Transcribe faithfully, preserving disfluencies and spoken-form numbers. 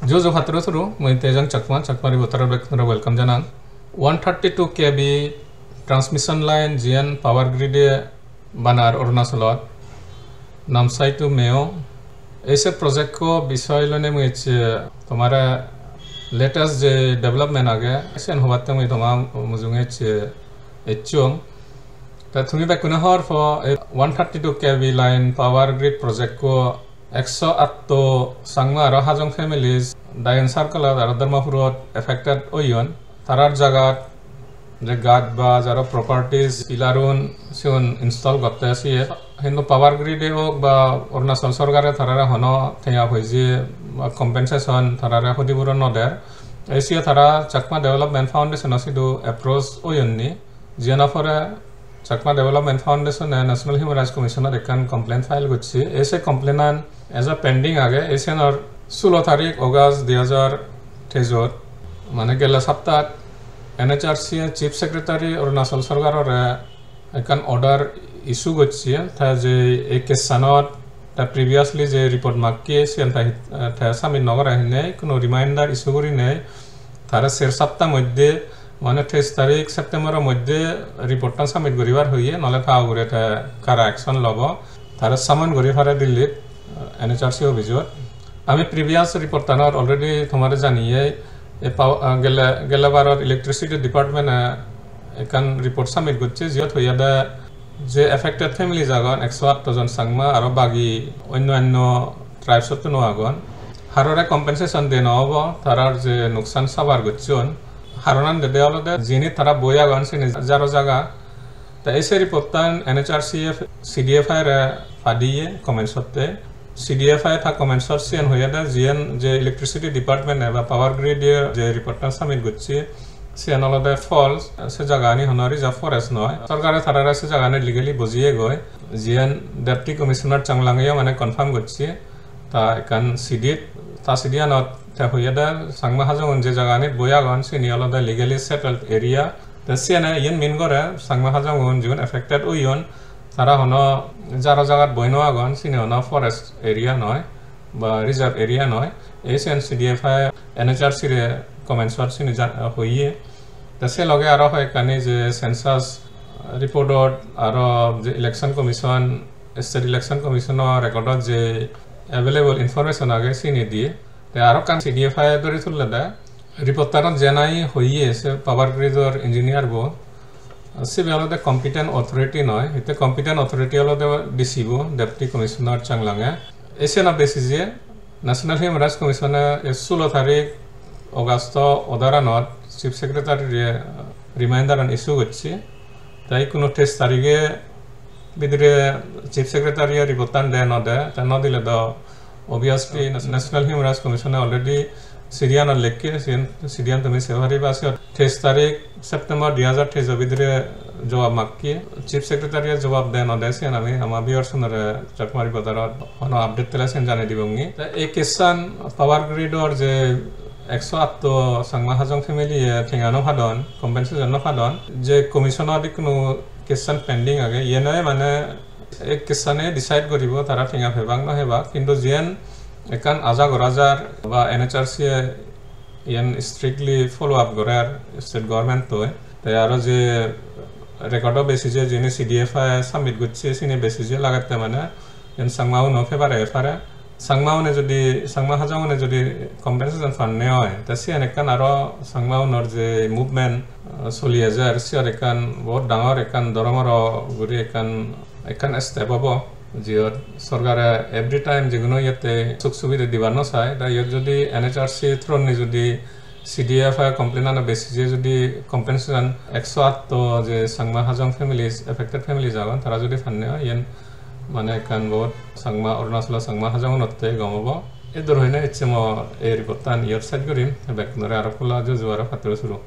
Ju ju patturu turu, mui Tejang Chakma, Chakma Reporter bekkunore welcome janang. One thirty-two K V transmission line jiyan power grid-e banar Arunachalot, Namsai to Meo. Ei se project-ko bisoy loinei mui ecche tomare latest je development age, siyan hobatte mui toma mujunge ecche ecchong. Ta tumi bekkune hobor po, ei one thirty-two K V line power grid project-ko ekso atto Changma aro Hajong families Dayan Circle-ot aro Dharmapurot affected oyon. Tarar jagat je gaj baj aro properties, pillar-un sigun install gotte siye. Hintu power grid-e ok ba Arunachal sorkare tarare hono tenga poije ba compensation tarare hoti puron no der. Ei siye tara Chakma Development Foundation-o sidu approach oyonni. Jiyano pore Chakma Development Foundation-e National Human Rights Commission-ot ekkan complaint file gocche. Ei se complaint-an ejo pending age. Ei siyanor sulo tarik August dui hajar teijot, mane gelle saptat N H R C Chief Secretary Arunachal sorkarore ekkan order issue gocche, te je ei case-anot te previously je report makke siyan te, te submit no gore hinei, hono reminder issue gurinei, tare ser sapta moddhe, mane teis tarik September-o moddhe report-an submit guribar hoye, nole ta ugure te kara action lobo, tare summon guri pare Delhi-t, N H R C office-ot. Ami previous report-anot already tomare janiyei, e pa-, ah, gelle, gelle barot electricity department-e ekkan report submit gocche, jiyot hoyede je affected families agon ekso atto jon Changma, aro bagi onno onno tribes-ottuno agon. Harore compensation de no obo, tarar je nuksan suffer gocchon. Haronan dede olode jini tara boi agon sini jaro jaga. Ta ei se report-tan N H R C F, C D F I re padiye comments-otte. C D F I ta comments-ot siyen hoyede, jiyen je electricity department-e ba power grid-e je report-tan submit gocche, siyen olode false, se jagani hono reserve forest noi. Sorkare tarare se jagani legally bojiyegoi. Jiyen Deputy Commissioner Changlang-eyo mane confirm gocche, ta ekkan sidit, ta sidiyanot te hoyede Changma Hajongun je jaganit boi agon, sini olode legally settled area. Te siyene iyen mean gore Changma Hajongun jigun affected oyon, tara hono jaro jagat boi no agon, sini hono forest area noi ba reserve area noi. Ei siyen C D F I N H R C re comments-ot sini ja-, hoye. Te se loge aro hoyekkani je census report-ot aro je election commission, state election commission-o record-ot je available information age sini diye. Te aro ekkan C D F I dori tullede report-anot je nahi hoye se power grid-or engineer bo, sibe olode competent authority noi, hitte competent authority olode D C bo, Deputy Commissioner Changlang-e. Ei siyeno basis-e National Human Rights Commission-e ei sulo tarik August-o order-anot Chief Secretary-re reminder-an issue gocche. Te ikkunu teis tarige bidire Chief Secretary-e report-an de no de, te no dile do obviously Nas-, National Human Rights Commission-e already sidiyanot lekke, siyen, sidiyan tumi sei pariba, siyot teis tarik September dui hajar teis-o bidire jobab makke. Chief Secretary-e jobab de no de, siyen ami ama viewers-unore Chakma Reporter-ot hono update tele siyen janei dibongi. Te ei case-an power grid-or je ekso atto Changma Hajong family-e tenga no padon, compensation no padon, je commission-ot ikkunu case-an pending age, iyenoe mane ei case-ani decide guribo tara tenga pebak no pebak, hintu jiyen ekkan aja gora jar ba N H R C-e iyen strictly follow up gorer state government-toi. Te aro je record-o basis-e jini C D F I submit gocche, sini basis-e lagette mane iyen Changma-uno favor-e pare. Changma-une jodi, Changma Hajong-une jodi compensation panne oi, te siyen ekkan aro Changma-unor je movement, ah, soli ejer, siyot ekkan bahut dangor ekkan doromoro guri ekkan, ekkan step obo, jiyot sorkare every time jiguno iyette suk subide dibar no sai. Ta iyot jodi N H R C through-ni jodi C D F I complaint-ano basis-e jodi compensation ekso atto je Changma Hajong families, affected families agon, tara jodi panne oi, iyen mane ekkan bahut Changma, Arunachalo Changma Hajong-unotte gom obo. Eddur hoine ecche mo ei report-tan iyot sej gurim, bekkunore aro pola juju aro patturu suru.